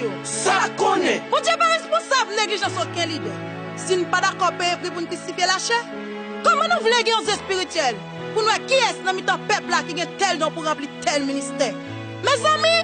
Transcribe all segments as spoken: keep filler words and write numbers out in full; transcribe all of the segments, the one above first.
yo. Sa konnen! Bondye pa responsab neglijans okenn lidè. Si n pa dakò peye pri pou n krisifye lachè, kòman nou vle gen yon zye espirityèl pou n wè kiyès nan mitan pèp la ki gen tèl don pou ranpli tèl ministè? Mezanmi,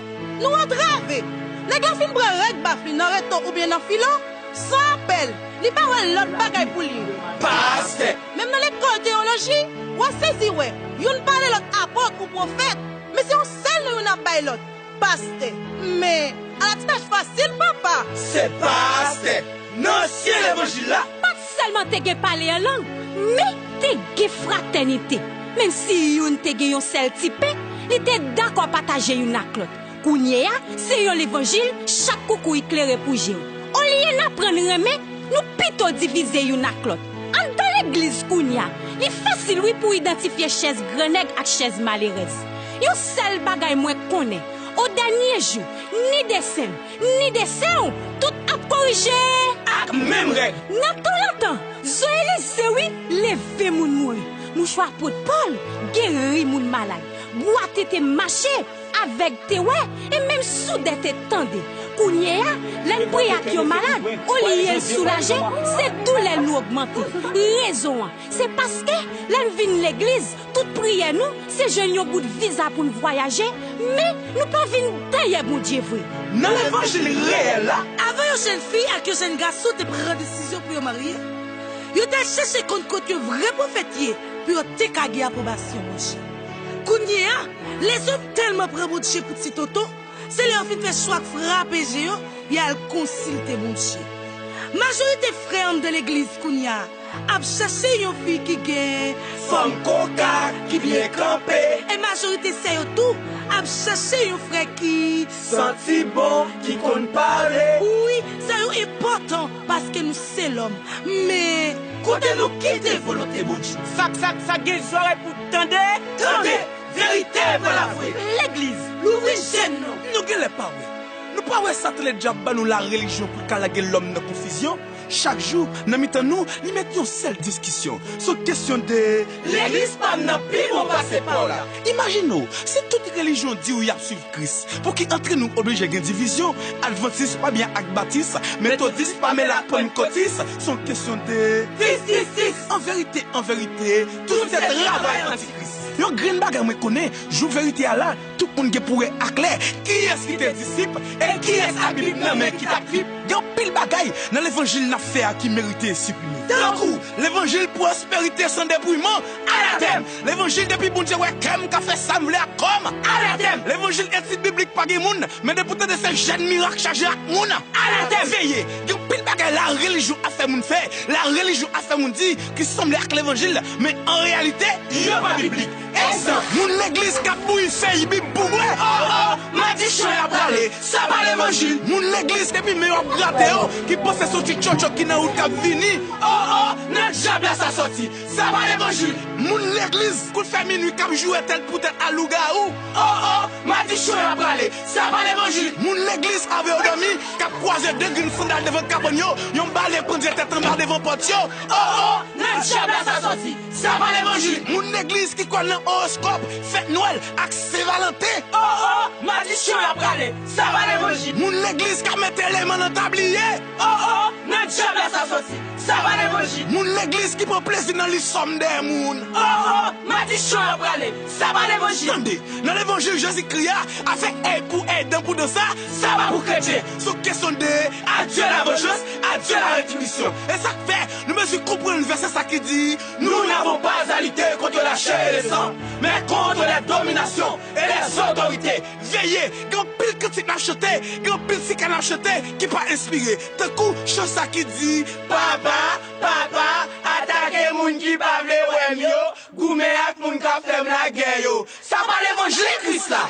nou antrave! Nèg la fin pran règ baf li nan reto oubyen nan filo, san apèl, li pa wè lòt bagay pou li. Pastè! Menm nan lekòl teyoloji, w a sezi wè, youn pale lòt apot ou pwofèt, men se yon sèl non youn ap bay lòt. Pastè. Men, ala ti tach fasil, papa! Se pastè! Nan ansyen levanjil la! Pa t sèlman te gen pale an lang, men te gen fratènite. Menm si youn te gen yon sèl ti pen, li te dakò pataje youn ak lòt. Kounye a, se yon levanjil, chak koukouy klere pou je w. Olye n aprann renmen, nou pito divize youn ak lòt. Anndan legliz kounye a, li fasil wi pou idantifye chèz grannèg ak chèz malerèz. Yon sèl bagay mwen konnen, o dènye jou, ni desen m, ni desen w, tout ap korije. Ak menm règ! Nan tan lontan, zo Elize wi, leve moun mouri. Mouchwa apot Pòl, geri moun malad. Bwa te te mache, avèg te wè, e menm soudè te tande. Kounye a, lè n priye ak yon malad, olye l soulaje, se doulè nou ogmante. Rezon an, se paske, lè n vin legliz, tout priyè nou, se jwenn yon bout viza pou n vwayaje, men nou pa vin dèyè Bondye vre. Nan levanjil reyèl la, avan yon jèn fi ak yon jèn gason te pran desizyon pou yo marye, yo t al chèche konn kot yon vrè pwofèt ye pou yo te ka gen apwobasyon Bondye. Kounye a, lèzòm tèlman pran Bondye pou ti tonton, se lè yo fin fè chwa k frape je yo, y al konsilte Bondye. Majorite frè anndan legliz kounye a ap chache yon fi ki gen fòm koka, ki byen kanpe. E majorite sè yo tou ap chache yon frè ki santi bon, ki konn pale. Wi, sa yo enpòtan paske nou se lòm. Men, kote nou kite volonte Bondye? Sa k, sa k, sa k gen zòrèy pou tande, tande! Verite pral avwe! Legliz, louvri je n nou! Nou genlè pa wè. Nou pa wè Satan lè djab ban nou larelijyon pou l ka lage lòm nan konfizyon? Chak jou, nan mitan nou, li met yon sèl diskisyon. Se yon kesyon de legliz pa m nan pi bon pase pa w la. Imajine w, si tout relijyon di w y ap swiv Kris, pouki antre nou oblije gen divizyon? Advantis pa byen ak batis, metodis pa mele ak pannkotis. Se yon kesyon de sis sis sis. An verite, an verite, tout se travay antikris. Yon grenn bagay mwen konnen, jou verite a la, tout moun gen pou wè aklè kiyès ki te disip e kiyès ak Bib nan men ki t ap trip. Gen anpil bagay nan levanjil n ap fè a ki merite siprime. Tankou levanjil pwosperite san depouman, anatèm! Levanjil depi Bondye wè kè m ka fè sa m vle ak kò m, anatèm! Levanjil etid biblik pa gen moun, men depi w tande se jèn mirak chaje ak moun, anatèm! Veye, gen anpil bagay larelijyon ap fè moun fè, larelijyon ap fè moun di ki sanble ak levanjil, men an reyalite, yo pa biblik. Egzanp, moun legliz k ap bouyi fèy Bib pou bwè. Oh, oh, madichon y ap rale, sa pa levanjil. Moun legliz depi men yo ap grate yo, ki panse se yon ti tchotcho ki nan wout k ap vini. Oh, oh, nan dyab la sa sòti, sa pa levanjil. Moun legliz kout fè minwi k ap joure tèt pou tèt a lougawou. Oh, oh, madichon y ap rale, sa pa levanjil. Moun legliz avè yo dòmi, k ap kwaze de grenn sandal devan kabann yo, yon bale pandye tèt anba devan pòt yo. Oh, oh, nan dyab la sa sòti, sa pa levanjil. Moun legliz ki kwè nan owoskòp, fèt Nwèl ak Sen Valanten. Oh, oh, madichon y ap rale, sa pa levanjil. Moun legliz k ap mete eleman nan tabliye. Oh, oh, nan dyab la sa sòti, sa pa levanjil. Moun legliz ki pran plezi nan li sòm dèyè moun. Oh, oh, madichon y ap rale, sa pa levanjil. Tande, nan levanjil Jezikri a, afè èy pou èy, dan pou dan sa, sa pa pou kretyen. Se yon kesyon de à Dieu la vengeance, à Dieu la rétribution. E sa k fè, nou bezwen konprann vèsè sa ki di, nous n'avons pas à lutter contre la chair et le sang, mais contre les dominations et les autorités. Veye, gen anpil kantik n ap chante, gen anpil sika n ap chante ki pa enspire. Tankou chan sa ki di, papa, papa, atake moun ki pa vle wè m yo, goumen ak moun k ap fè m lagè yo. Sa pa levanjil Kris la.